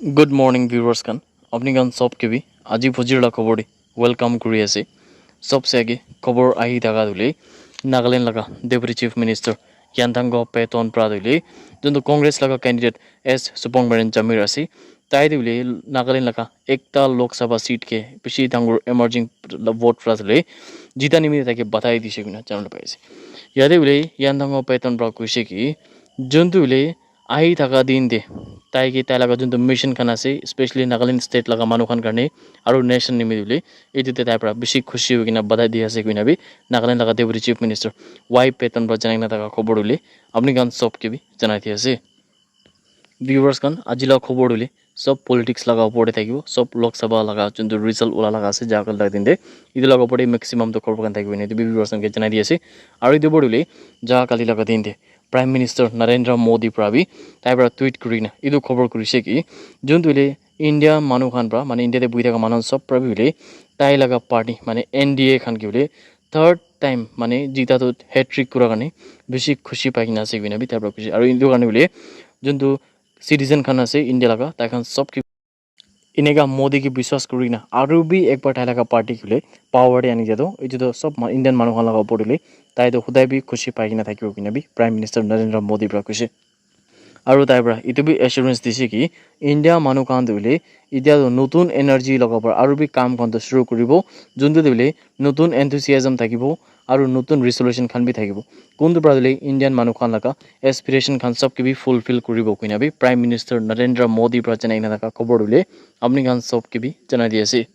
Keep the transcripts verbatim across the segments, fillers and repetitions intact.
Good morning viewers khan. Apni khan sob ke bi aji phujir la khobor de welcome kuri ase. Sob se age khobor ahi thaka dule Nagaland laga Deputy Chief Minister Yantango Peton pra dule juntu Congress laga candidate S Supong Meren Jamir ase. Tai dule Nagaland laga ekta Lok Sabha seat ke bishi dangor emerging vote pra dule jita nimite tai ke batai dise koina janabole pai ase. Yate ule Yantango Peton pra koise ki juntu ule ahi thaka din te tai ke tai laga juntu mission khan ase, especially Nagaland state laga manu khan karne aru nation nimite ule etu te tai pra bishi khushi hoi kena badai di ase koina bi Nagaland laga Deputy Chief Minister Y Peton pra janai kena thaka khobor ule apni khan sob ke bi janai di ase. Viewers khan aji la khobor ule sob politics laga opor te thakibo, sob Lok Sabha laga juntu result ula laga ase ja kali laga din te etu laga opor te maximum to khobor khan thakibo ene etu bi viewers khan ke janai di ase. Aru etu opor ule ja kali laga din te Prime Minister Narendra Modi pra bi tai pra tweet kuri na etu khobor kurise ki juntu ule India manu khan pra mane India te buhi thaka manu khan sob pra bi ule tai laga party mane N D A khan ki ule third time mane jita tu hat trick kura karne bishi khushi pai kena ase koina bi tai pra kuise aru etu karne ule juntu citizen khan ase India laga tai khan sob ki eneka Modi ke biswas kuri kena aru bi ekbar tai laga party ke hoile power te ani dia toh etu toh sob ma- Indian manu khan laga opor te hoile tai toh hodai bi khushi pai kena thakibo koina bi Prime Minister Narendra Modi pra koise. Aru tai pra etu bi assurance dise ki India manu khan toh hoile etia toh notun energy laga pra aru bi kam khan toh shuru kuribo juntu toh hoile notun enthusiasm thakibo aru notun resolution khan bi thakibo. Kuntu pra hoile Indian manu khan laga aspiration khan sob ke bi fulfill kuribo koina bi Prime Minister Narendra Modi pra janai kena thaka khobor hoile apni khan sob ke bi janai di ase.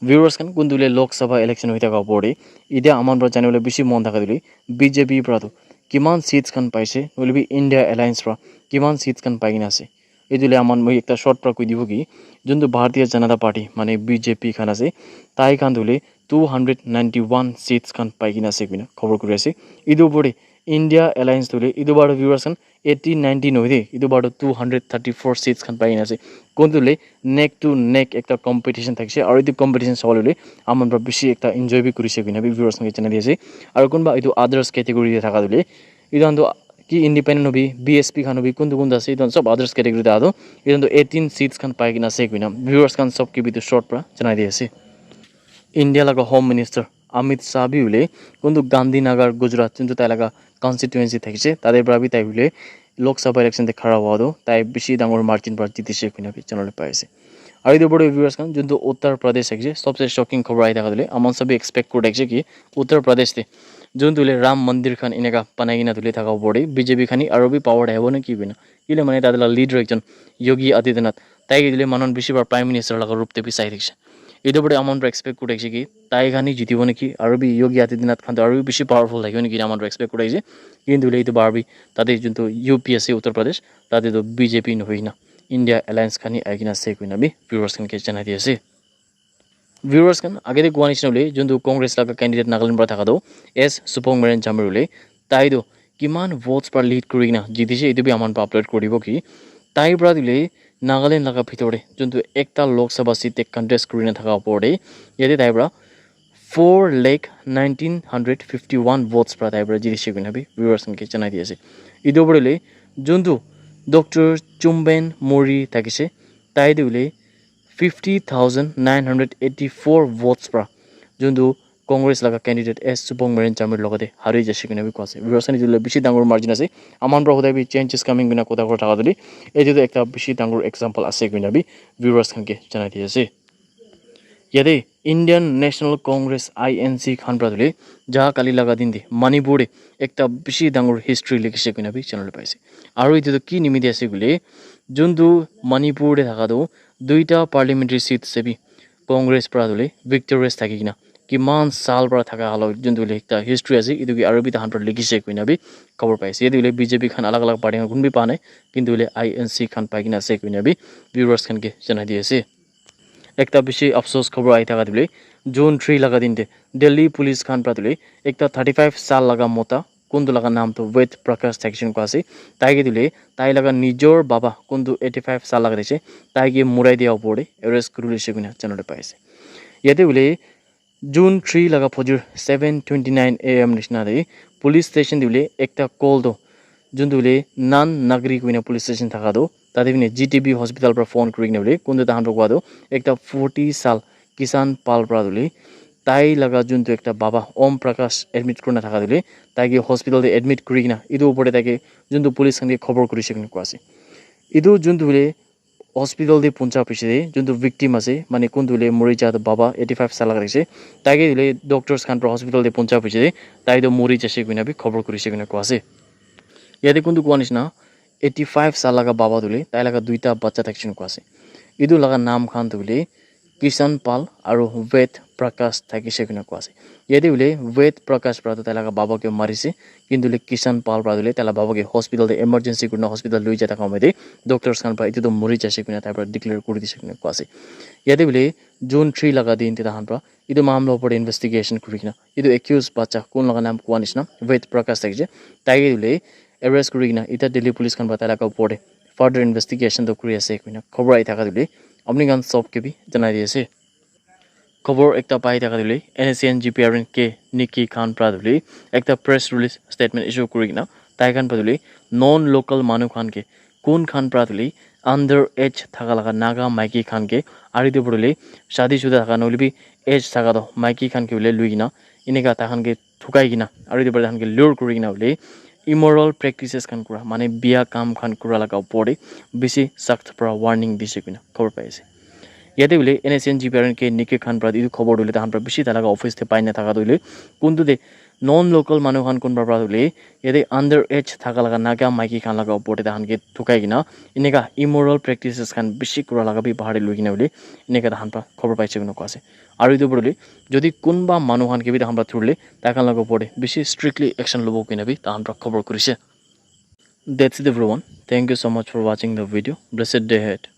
Viewers khan kuntu hoile Lok Sabha election hoi thaka opor te etia aman pra janibole bishi mon thaka hoile B J P pra tu kiman seats khan paise hoile bi India Alliance pra kiman seats khan pai kena ase. Etu le aman moi ekta short pra koi dibo ki juntu Bharatiya Janata Party mane B J P khan ase tai khan tu hoile two hundred ninety one seats khan pai kena ase koina khobor kuri ase. Etu opor te India Alliance tu hoile etu bar viewers khan eighteen nineteen hoide etu bar tu two hundred thirty four seats khan pai kena ase. Kuntu hoile neck to neck ekta competition thakise aru etu competition sabole hoile aman pra bishi ekta enjoy bi kurise koina bi viewers khan ke janai di ase. Aru kunba etu others category te thaka tu hoile etu khan tu ki independent hobi B S P khan hobi kuntu kuntu ase etu khan sob others category te aha tu etu khan tu eighteen seats khan pai kena ase koina viewers khan sob ke bi etu short pra janai di ase. India laga Home Minister Amit Shah bi hoile kuntu Gandhinagar Gujarat juntu tai laga constituency thakise tate pra bi tai hoile Lok Sabha election te khara hua tu tai bishi dangor margin pra jitise koina bi janabole pai ase. Aru etu opor te viewers khan juntu Uttar Pradesh thakise sobse shocking khobor ahi thaka tu hoile aman sob bi expect kuri thakise ki Uttar Pradesh te juntu hoile Ram Mandir khan eneka banai kena thaki thaka opor te B J P khan hi aru bi power te ahibo na ki koina kile mane tate la leader ekjon Yogi Adityanath tai ke hoile manu khan bishi bar Prime Minister laga rup te bi sai thakise. Etu opor te aman pra expect kuri thakise ki tai khan hi jitibo neki aru bi Yogi Adityanath khan toh aru bi bishi powerful thakibo neki etu aman pra expect kuri thakise. Kintu hoile etu bar bi tate juntu U P ase Uttar Pradesh tate toh B J P nohoi kena India Alliance khan hi ahi kena ase koina bi viewers khan ke janai di ase. Viewers khan age te koa nishina hoile juntu Congress laga candidate Nagaland pra thaka toh S Supong Meren Jamir hoile tai toh kiman votes pra lead kuri kena jitise etu bi aman pra upload kuri dibo ki tai pra hoile Nagaland laga bhitor te juntu ekta Lok Sabha seat te contest kuri kena thaka opor te yate tai pra four lakh nineteen hundred fifty one votes pra tai pra jitise koina bi viewers khan ke janai di ase. Etu opor te hoile juntu Doctor Chumben Mori thakise tai toh hoile fifty thousand nine hundred eighty four votes pra juntu Congress laga candidate S Supong Meren Jamir logote hari jaise koina bi koa ase. Viewers khan etu hoile bishi dangor margin ase. Aman pra hodai bi change is coming koina kotha kura thaka tu hoile etu toh ekta bishi dangor example ase koina bi viewers khan ke janai di ase. Yate Indian National Congress I N C khan pra tu hoile ja kali laga din te Manipur te ekta bishi dangor history likhise koina bi janabole pai ase. Aru etu toh ki nimite ase koile juntu Manipur te thaka toh duita parliamentary seat ase bi Congress pra tu hoile victorious thaki kena kiman saal pra thaka halo juntu hoile ekta history ase etu ke aru bi tahan pra likhise koina bi khobor pai ase. Yate hoile B J P khan alag alag party khan kun bi pa nai kintu hoile I N C khan pai kena ase koina bi viewers khan ke janai di ase. Ekta bishi afsos khobor ahi thaka tu hoile June three laga din te Delhi police khan pra tu hoile ekta thirty five saal laga mota kuntu laga naam tu Ved Prakash thakise koa ase tai ke tu hoile tai laga nijor baba kuntu eighty five saal laga thakise tai ke murai dia opor te arrest kuri lise koina janabole pai ase. Yate hoile June three laga phojir seven twenty nine A M nishina te police station te hoile ekta call toh juntu hoile non nagrik koina police station thaka toh Tate bine G T B hospital pra phone kuri kena bole kuntu tahan pra koa tu ekta forty sal Kishan Pal pra tu le tai laga juntu ekta baba Om Prakash admit kurina thaka tu le tai ke hospital te admit kuri kena etu upor te tai ke juntu police khan ke khobor kurishe kena koa ase. Etu juntu hoile hospital te puncha piche te juntu victim ase mane kuntu hoile muri ja tu baba eighty five sal laga ase tai ke hoile doctors khan pra hospital te puncha piche te tai tu muri jashe koina bi khobor kurishe koina koa ase. Yate kuntu koa nishina eighty five sal laga baba tu hoile tai laga duita bacha thakishe koina koa ase. Etu laga naam khan tu hoile Kishan Pal aru Ved Prakash thakishe koina koa ase. Yate hoile Ved Prakash pra tu tai laga baba ke marise, kintu hoile Kishan Pal pra tu hoile tai laga baba ke hospital te emergency kurina hospital loi ja thaka moi te doctors khan pra etu tu muri jashe koina tai pra declare kuri dishe koina koa ase. Yate hoile June three laga din te tahan pra etu mamla upor te investigation kuri kena etu accused bacha kun laga naam koa nishina Ved Prakash thakishe tai ke hoile arrest kuri kena eta Delhi police khan pra tai laga upor te further investigation tu kuri ase koina khobor ahi thaka tu hoile apni khan sob ke bi janai di ase. Khobor ekta pai thaka tu hoile N S C N G P R N K Niki Khan pra tu hoile ekta press release statement issue kuri kena tai khan pra tu hoile non local manu khan ke kun khan pra tu hoile under age thaka laga Naga maiki khan ke aru etu pra tu hoile shadi shuda thaka na hoile bi age thaka toh maiki khan ke hoile lui kena enika tai khan ke thukai kena aru etu pra tai khan ke lure kuri kena hoile immoral practices khan kura mane biya kam khan kura laga upor te bishi sakht pra warning dishe koina khobor pai ase. Yate hoile N S C N G P R N K Niki Khan pra etu khobor tu hoile tahan pra bishi tai laga office te pai na thaka tu hoile kuntu te non local manu khan kunba pra tu hoile yate under age thaka laga Naga maiki khan laga upor te tahan ke thukai kena enika immoral practices khan bishi kura laga bi bahar te lui kena hoile enika tahan pra khobor paise koina koa ase. Aru etu pra tu hoile jodi kunba manu khan ke bi tahan pra thurile tai khan laga upor te bishi strictly action lobo koina bi tahan pra khobor kurise. That's it everyone. Thank you so much for watching the video. Blessed day ahead.